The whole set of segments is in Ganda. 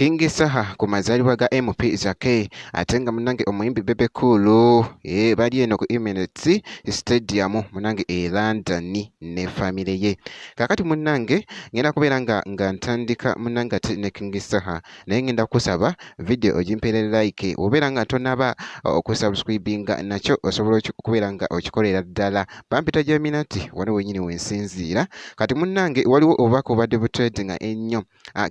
King Saha ku mazaalibwa ga MP Zaake ate nga munnange omuyimbi Bebe Cool bali eno ku Emirates Stadium munnange e London ne famire ye. Kaakati munnange ngenda kubeera nga nga ntandika munnange ate ne King Saha naye ngenda kukusaba vidiyo ogimpeere like obeera nga tonaba okusubscribinga nakyo osobola okubeera nga okikolera ddala. Bampita Jeminati wano wennyini wensinziira. Kati munnange waliwo obubaka obubadde butredinga ennyo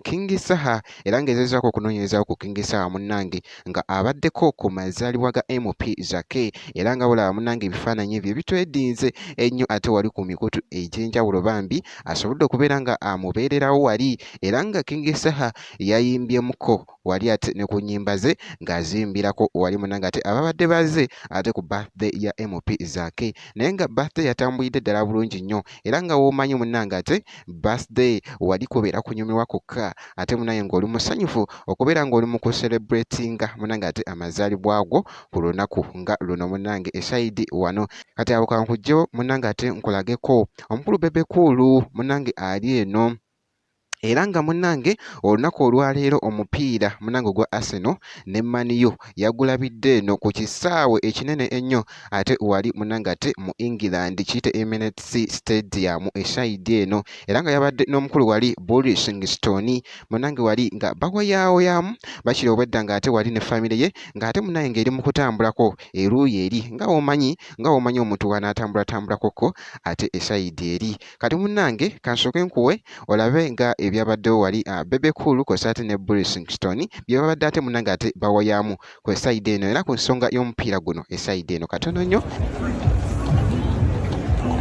King Saha era ng'ezezaako okunoonyerezaako ku King Saha munnange nga abaddeko ku mazaalibwa ga MP Zaake era nga bulaba munnange ebifaananyi ebyo ebitwedinze ennyo ate wali ku mikutu egy'enjawulo bambi asobodde okubeera nga amubeererawo wali era nga King Saha yayimbyemuko wali ate ne ku nnyimba ze ng'azimbirako wali munnange ate ababadde baze ate ku birthday ya MP Zaake naye nga birthday yatambulidde ddala bulungi nnyo era nga w'omanyi munnange ate birthday wali kubeera kunyumirwa kwokka ate munaye ng'oli musanyufu okubeera ng'oli mu kucelebratinga munange ate amazaalibwa go ku lunaku nga luno munange esayidi wano kati awo kankugyewo munange ate nkulageko omukulu Bebe Cool munange ali eno era nga munnange olunaku olwaleero omupiira munnange ogwa Arsenal ne Man U yagulabidde eno ku kisaawe ekinene ennyo ate wali munnange ate mu England kiyite Emirates Stadium esayidi eno era nga yabadde n'omukulu wali Boris Stone munnange wali nga bawayawoyamu bakira obwedda nga ate wali ne famire ye ng'ate munnange ng'eri mu kutambulako eruuyi eri nga womanyi nga womanyi omuntu w'anaatambulatambulakoko ate esayidi eri. Kati munnange kansooke nkuwe olabe nga ebyabaddewo wali Bebe Cool kw'ossa ate ne Bruce Kingston bye babadde ate munnange ate bawayamu ku esayidi eno era ku nsonga y'omupiira guno esayidi eno katono nnyo.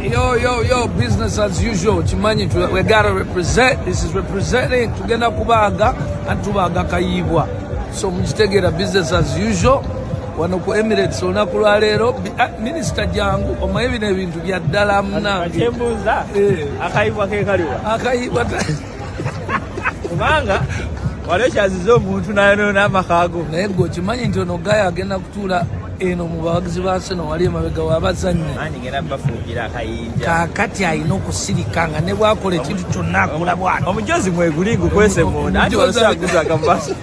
Yo, yo, yo, business as usual. Kimanyi, we gotta represent. This is representing. Tugenda kubaaga and tubaaga kayibwa. So mukitegeera business as usual. Wano ku Emirates olunaku lwa leero minisita jangu omaye bino ebintu bya ddala munange. Kyembuuza akayibwa ke kaliwa? Akayibwa kubanga wali okyaziza omuntu nayonoona amaka go. Naye gwe okimanyi nti ono gaya agenda kutuula eno mu bawagizi ba Arsenal wali emabega w'abazannyi. Anti ngenda bafuugira akayinja. Kaakati alina okusirika nga ne bw'akola ekintu kyonna akola bw'ati. Omujozi mweguli gukwese munda anti olusaguzaga mu maaso.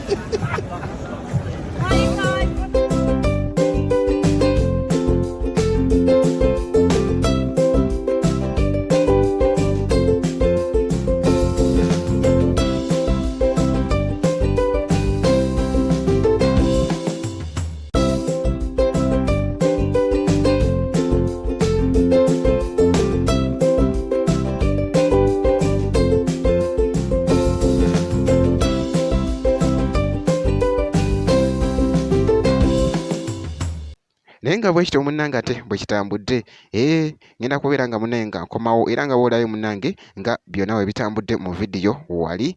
Naye nga bwekityo munnange ate bwe kitambudde ee ngenda kubeera nga munaye nga nkomawo era nga woolayo munnange nga byonna we bitambudde mu vidiyo wali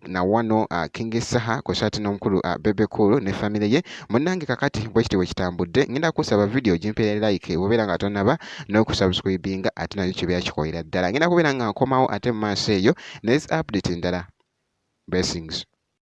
na wano King Saha kw'ossa ate n'omukulu Bebe Cool ne famire ye munnange. Kakati bwekityo bwe kitambudde ngenda kusaba vidiyo gimpeere like bw'obeera nga tonnaba n'okusubscribinga ate nakyo kibeera kikolera ddala. Ngenda kubeera nga nkomawo ate mu maaso eyo ne update endala. Blessings.